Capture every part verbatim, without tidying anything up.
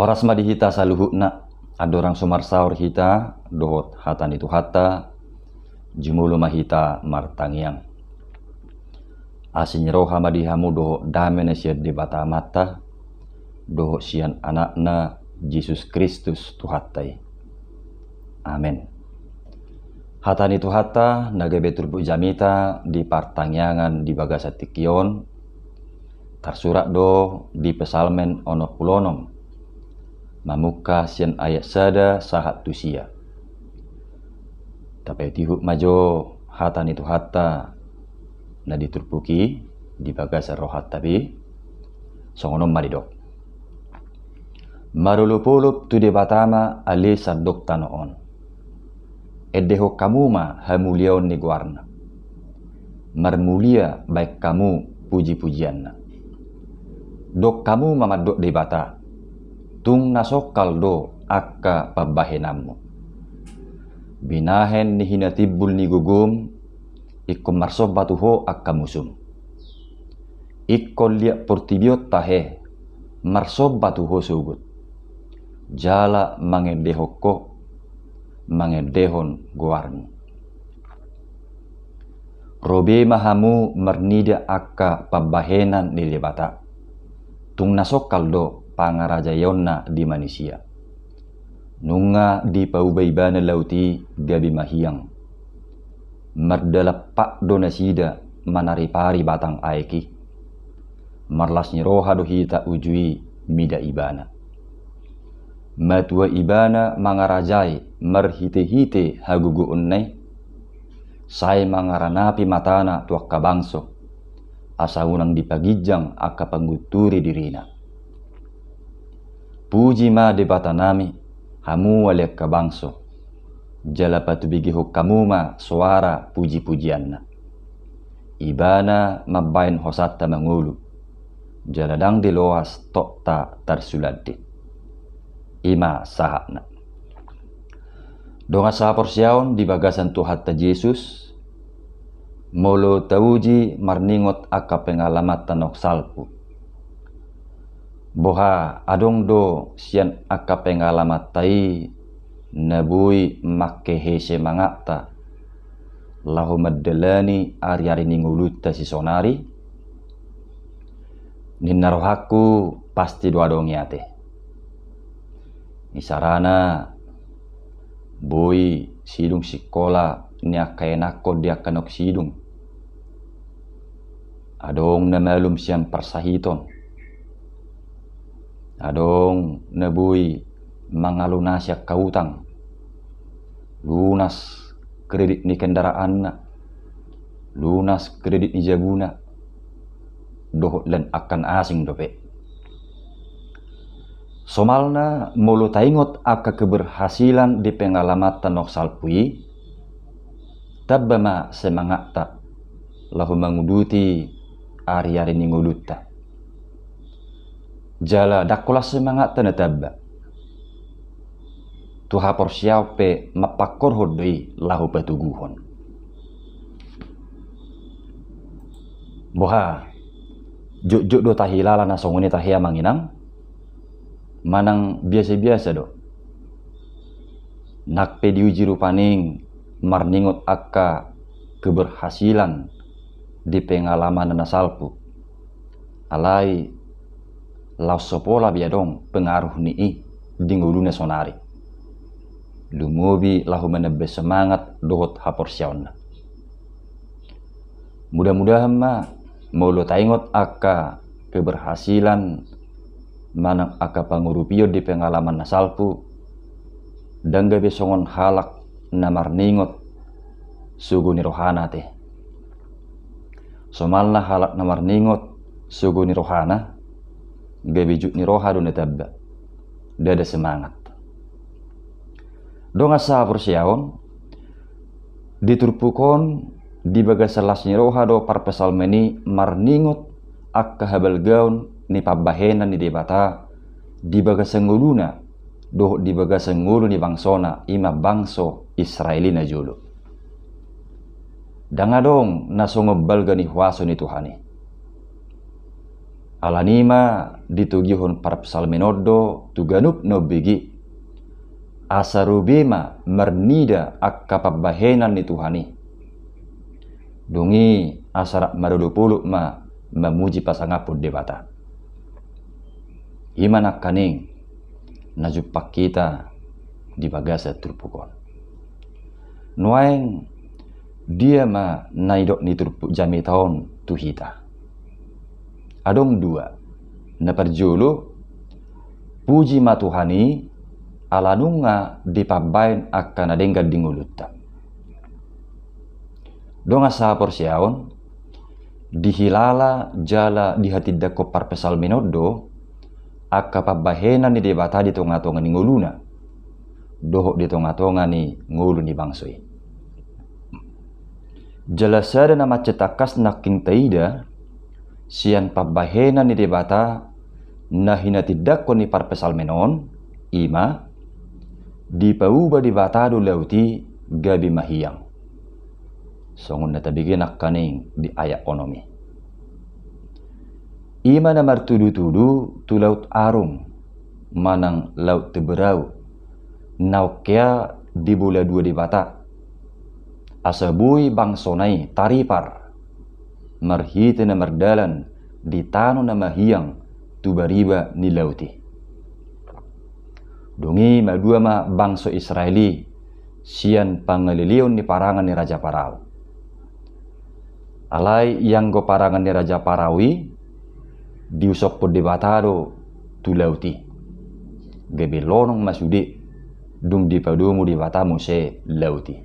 Horas ma di hita saluhutna. Andorang so marsaor hita dohot hata ni Tuhanta, jumolo ma hita martangiang. Asi ni roha ma di hamu dohot dame na sian Debata Amanta dohot sian Anakna Jesus Kristus Tuhanta i. Amen. Hata ni Tuhanta na gabe turpuk jamita di partangiangan di bagasan tingki on, tarsurat do di Psalmen onom pulu onom, mamungka sian ayat sada sahat tu sia. Tapaihutihut ma jo hata ni Tuhanta na di turpuk i di bagasan rohanta be. Songon on ma didok. Marolopolop tu Debata ma ale sandok tano on. Endehon hamu ma hamuliaon ni goarna. Marmulia baen hamu pujipujianna. Dok hamu ma mandok Debata, tung na songkal do angka pambahenanmu. Binahen ni hinatimbul ni gogom, ingkon marsomba tu ho angka musum. Ingkon liat portibi on tahe, marsomba tu ho sogot. Jala mangendehon ho, mangendehon goarmu. Ro be ma hamu marnida angka pambahenan ni Debata. Tung na songkal do pangarajaionna di manisia. Nunga dipauba Ibana laut i gabe mahiang. Mardalan pat do nasida manaripari batang aek i. Marlas ni roha do hita uju i mida Ibana. Matua Ibana mangarajai marhitehite hagogoonna i. Sai mangaranapi matana tu angka bangso, asa unang dipaginjang angka pangunturi dirina. Puji ma Debatanami, hamu ale angka bangso, jala patubegehon hamu ma soara pujipujianna. Ibana mambahen hosanta mangolu, jala ndang diloas tokta tarsulande. I ma sahatna. Dongan sahaporseaon di bagasan Tuhanta Jesus, molo tauji marningot angka pengalamanta naung salpu. Boha, adong do sian angka pengalamanta i na boi mangkehe semangatta laho mandalani ariari ni ngolunta sisonari? Ninna rohangku pasti do adong i ate. Isarana boi sidung sikola ni angka ianakhon di angka naung sidung. Adong na malum sian parsahiton. Adong na boi mangalunasi angka utang. Lunas kredit ni kendaraanna. Lunas kredit ni jabuna. Dohot lan angka na asing dope. Somalna molo taingot angka keberhasilan di pengalamanta naung salpu i, tamba ma semangatta laho manguduti ariari ni ngolunta. Jala ndang holan semangatta na tamba. Tu haporseaon pe mampangkorhon do i laho patoguhon. Boha, jotjot do tahilala na songon i tahe amang inang? Manang biasa-biasa do? Nang pe diuji rupani marningot angka keberhasilan di pengalamanna na salpu. Alai laos so pola be adong pengaruh ni i di ngoluna sonari. Lumobi laho manamba semangat dohot haporseaonna. Mudah-mudahan ma molo taingot angka keberhasilan manang angka pangurupion di pengalaman na salpu, ndang gabe songon halak na marningot sogo ni rohana ate. Somalna halak na marningot sogo ni rohana, gabe jut ni roha do na tamba, ndada semangat. Dongan sahaporseaon, di turpuk on di bagasan las ni roha do parpsalmen i marningot angka habalgaon ni pambahenan ni Debata di bagasan ngoluna dohot di bagasan ngolu ni bangsona, i ma bangso Israel i na jolo. Ndang adong na songon balga ni huaso ni Tuhan i. Alani i ma ditogihon parpsalmen on do tu ganup na umbege i, asa ro be ma marnida angka pambahenan ni Tuhan i. Dung i asa rap marolopolop ma mamuji pasangaphon Debata. I ma nangkaning na jumpang hita di bagasan turpuk on. Nuaeng, dia ma na nidok ni turpuk jamita on tu hita? Adong dua. Na parjolo, puji ma Tuhan i ala nunga dipambahen angka na denggan di ngolunta. Dongan sahaporseaon, dihilala jala dihatindangkon parpsalmen on do angka pambahenan ni Debata di tongatonga ni ngoluna dohot di tongatonga ni ngolu ni bangso i. Jala sada na mansai tangkas nangkin taida sian pambahenan ni Debata na hinatindangkon ni parpsalmen on, i ma, dipauba Debata do laut i gabe mahiang. Songon na tabege nangkaning di ayat onom i. I ma na martudutudu tu Laut Arum manang Laut Teberau, na ongkea dibola dua Debata, asa boi bangsona i taripar marhite na mardalan di tano na mahiang tu bariba ni laut i. Dung i madua ma bangso Israel i sian pangaleleon ni parangan ni Raja Parao. Alai ianggo parangan ni Raja Parao i diusophon Debata do tu laut i. Gabe lonong ma sude dung dipadomu Debata muse laut i.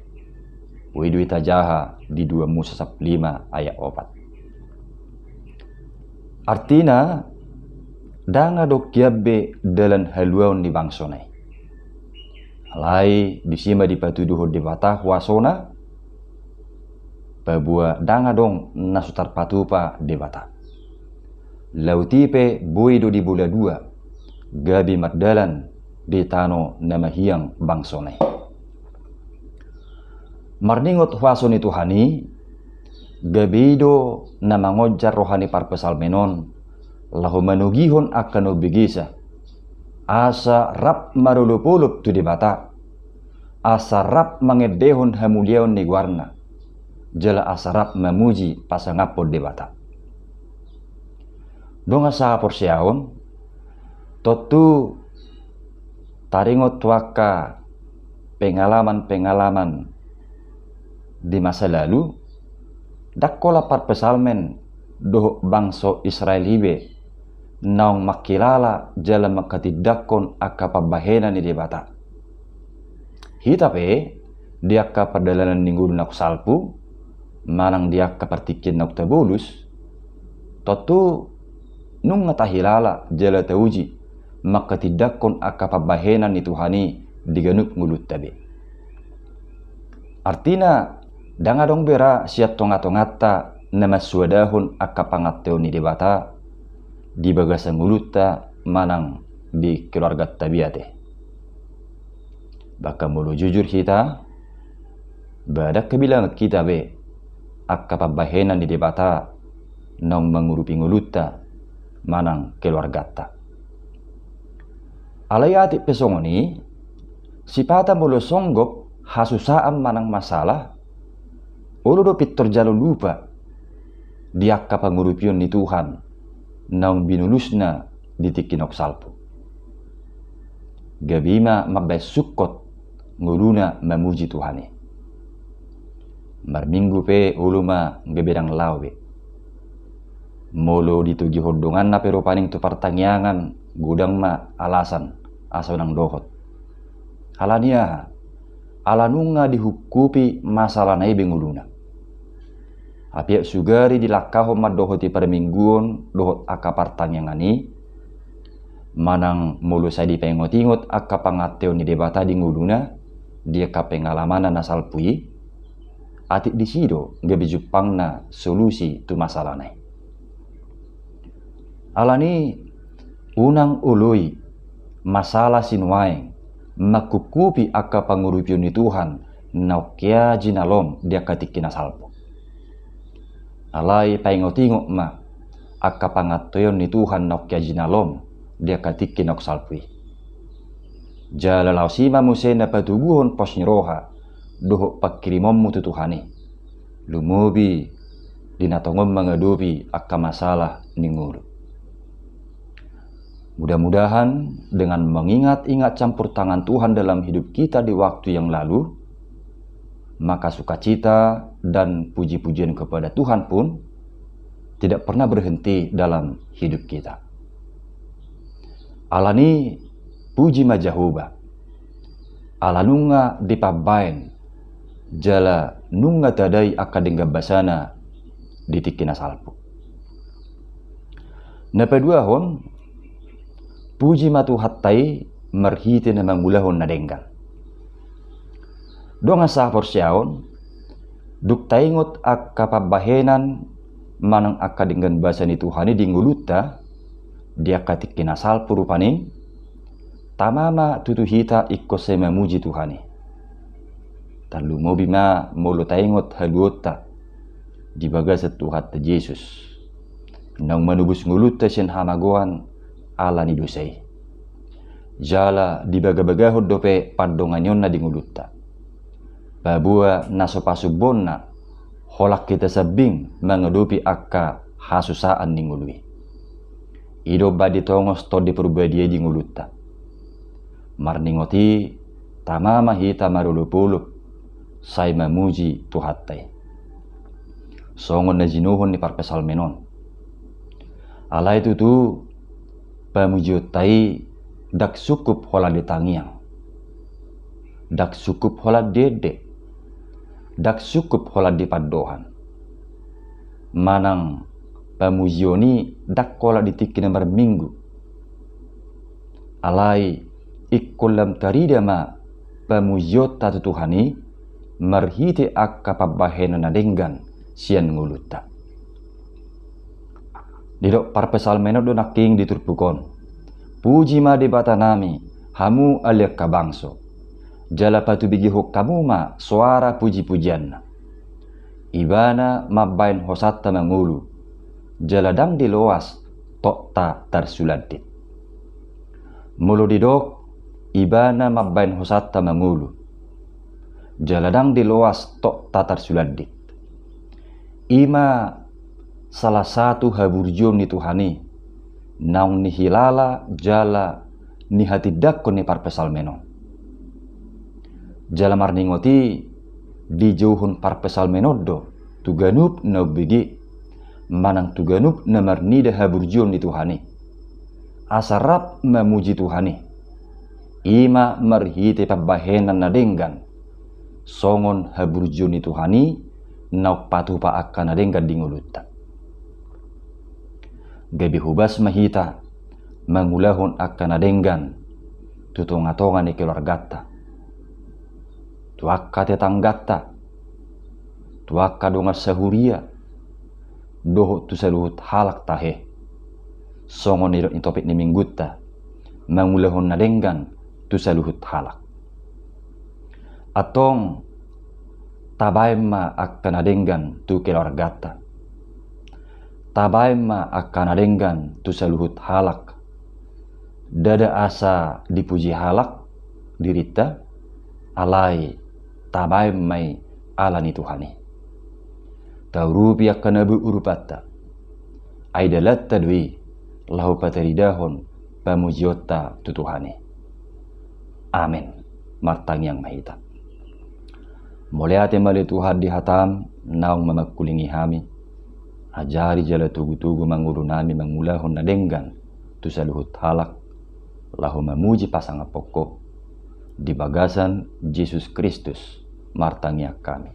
Boi do i tajaha di dua Musa sampulu lima ayat opat. Artina, ndang adong hian be dalan haluaon ni bangsona i. Alai disi ma dipatuduhon Debata huasona, paboa ndang adong na so tarpatupa Debata. Laut i pe boi do dibola dua gabe mardalan di tano na mahiang bangsona i. Marningot huaso ni Tuhan i, gabe i do na mangonjar roha ni parpsalmen on laho manogihon angka na umbegesa, asa rap marolopolop tu Debata, asa rap mangendehon hamuliaon ni goarna, jala asa rap mamuji pasangaphon Debata. Dongan sahaporseaon, tontu taringot tu angka pengalaman-pengalaman di masa lalu, ndang holan parpsalmen dohot bangso Israel i be naung mangkilala jala mangkatindangkon angka pambahenan ni Debata. Hita pe di angka pardalanan ni ngolu naung salpu manang di angka partingkian naung tabolus, tontu nunga tahilala jala tauji mangkatindangkon angka pambahenan ni Tuhan i di ganup ngolunta be. Artina, ndang adong be ra sian tongatonganta na mansuadahon angka panganteon ni Debata di bagasan ngolunta manang di keluarganta be ate. Bahkan molo jujur hita, ba ndang habilangan hita be angka pambahenan ni Debata naung mangurupi ngolunta manang keluarganta. Alai atik pe songon i, sipata molo songgop hasusaan manang masalah, olo do pintor jalo lupa di angka pangurupion ni Tuhan naung binulusna di tingki naung salpu. Gabe i ma mambahen sungkot ngoluna mamuji Tuhan i. Marminggu pe olo ma gabe ndang laho be. Molo ditogihon donganna pe rupani tu partangiangan, godang ma alasan asa unang dohot. Alani aha? Ala nunga dihungkupi masalana i be ngoluna. Hape sugari dilangkahon mandohoti parmingguon dohot angka partangiangan i, manang molo sai dipaingotingot angka panganteon ni Debata di ngoluna di angka pengalamanna na salpu i, atik disi do gabe jumpangna solusi tu masalana i. Alani, unang oloi masalah sinuaeng manghungkupi angka pangurupion ni Tuhan naung hea jinalom di angka tingki na salpu. Alai paingotingot ma angka pangantoion ni Tuhan naung kiajinalom di angka tingki naung salpu i. Jala laos i ma muse na patoguhon pos ni roha dohot pangkirimonmu tu Tuhan i, lumobi di na tongon mangadopi angka masalah ni ngolu. Mudah-mudahan dengan mengingat-ingat campur tangan Tuhan dalam hidup kita di waktu yang lalu, maka sukacita dan puji-pujian kepada Tuhan pun tidak pernah berhenti dalam hidup kita. Alani puji ma Jahowa, ala nunga dipambaen jala nunga tadai angka denggan basana di tingki na salpu. Na paduahon, puji ma Tuhanta i marhite na mangulahon na denggan. Dongan sahaporseaon, dung taingot angka pambahenan manang angka denggan basa ni Tuhan i di ngolunta di angka tingki na salpu rupani, tama ma tutu hita ingkon sai mamuji Tuhan i. Tarlumobi ma molo taingot haluaonta di bagasan Tuhanta Jesus, naung manobus ngolunta sian hamagoan alani dosa i. Jala dibagabagahon dope pandonganionna di ngolunta, paboa na so pasumbonna holan hita sambing mangadopi angka hasusaan ni ngolu i. I do umbahen ditongos Tondi Parbadia i di ngolunta. Marningot i, tama ma hita marolopolop sai mamuji Tuhanta i, songon na jinouhon ni parpsalmen on. Alai tutu, pamujionta i ndang sungkup holan di tangiang, ndang sungkup holan di ende, ndang sungkup holan di pandohan. Manang pamujion i ndang holan di tingki na marminggu. Alai ingkon lam tarida ma pamujionta tu Tuhan i marhite angka pambahenan na denggan sian ngolunta. Didok parpsalmen on do nangkin di turpuk on: Puji ma Debatanami, hamu ale angka bangso, jala patubegihon hamu ma soara pujipujianna. Ibana mambahen hosanta mangolu, jala ndang diloas tokta tarsulandit. Molo didok, Ibana mambahen hosanta mangolu, jala ndang diloas tokta tarsulandit, i ma salah satu haburjuon ni Tuhan i naung nihilala jala nihatindangkon ni parpsalmen on. Jala marningot i, dijouhon parpsalmen on do tu ganup na umbege manang tu ganup na marnida haburjuon ni Tuhan i, asa rap mamuji Tuhan i, i ma marhite pambahenan na denggan, songon haburjuon ni Tuhan i naung patupa angka na denggan di ngolunta. Gabe hobas ma hita mangulahon angka na denggan tu tongatonga ni keluarganta, tu angka tetangganta, tu angka dongan sahuria, dohot tu saluhut halak tahe. Songon nidok ni topik ni minggunta, mangulahon na denggan tu saluhut halak. Antong, tabaen ma angka na denggan tu keluarganta, tabaen ma angka na denggan tu saluhut halak. Ndada asa dipuji halak dirinta, alai tabaen ma i alani Tuhan i. Taurupi angka na boi urupanta, ai dalanta do i laho pataridahon pamujionta tu Tuhan i. Amen. Martangiang ma hita. Mauliate ma ale Tuhan di hataM naung mamangkulingi hami. Ajari jala togutogu ma ngolunami mangulahon na denggan tu saluhut halak, laho mamuji pasangaphon Ho. Di bagasan Jesus Kristus martangiang hami.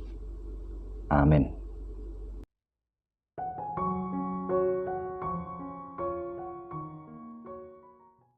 Amen.